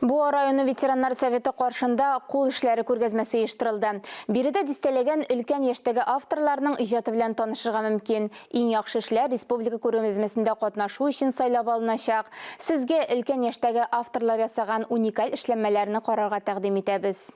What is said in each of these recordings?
Буа районы ветераннар советы каршында кул эшләре күргәзмәсе оештырылды. Биредә дистәләгән өлкән яшьтәге авторларның иҗаты белән танышырга мөмкин. Иң яхшы эшләр республика күргәзмәсендә катнашу өчен сайлап алыначак. Сезгә өлкән яшьтәге авторлар ясаган уникаль эшләнмәләрне карарга тәкъдим итәбез.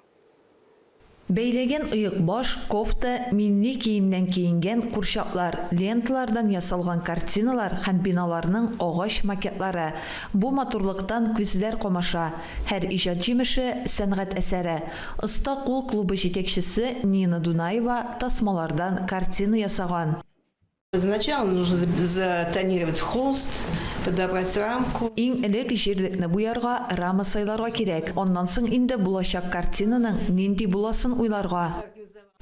Бәйләгән оекбаш, кофта, милли киемнән киенгән курчаклар, ленталардан ясалган картиналар һәм биналарның агач макетлары. Бу матурлыктан күзләр камаша. Һәр иҗат җимеше, сәнгать әсәре. Оста кул клубы җитәкчесе Нина Дунаева тасмалардан картина ясаган. Сначала нужно затонировать холст, подобрать рамку. Иң элек җирлекне буярга, рама сайларга кирәк, аннан соң инде булачак картинаның нинди буласын уйларга.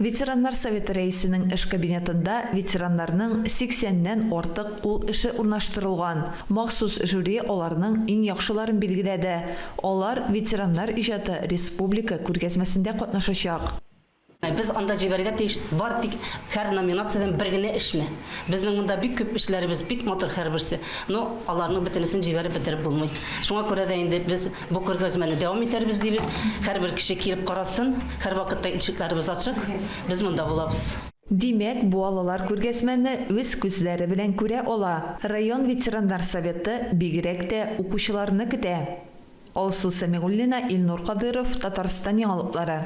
Ветераннар советы рәисенең эш кабинетында ветераннарның 80 нән артык кул эше урнаштырылган. Махсус жюри аларның иң яхшыларын билгеләде. Алар Ветераннар иҗаты республика күргәзмәсендә катнашачак. Без анда җибәрергә тиеш бары тик һәр номинациядән бер генә эшне. Безнең монда бик күп эшләребез, бик матур һәрберсе. Но аларның бөтенесен җибәреп бетереп булмый. Шуңа күрә дә инде без бу күргәзмәне дәвам итәрбез дибез. Һәрбер кеше килеп карасын, һәрвакытта ишекләребез ачык, без монда булабыз. Димәк, буалылар күргәзмәне үз күзләре белән күрә ала. Район ветераннар советы бигрәк тә укучыларны көтә. Алсу Сәмигуллина, Илнур Кадыйров, Татарстан яңалыклары.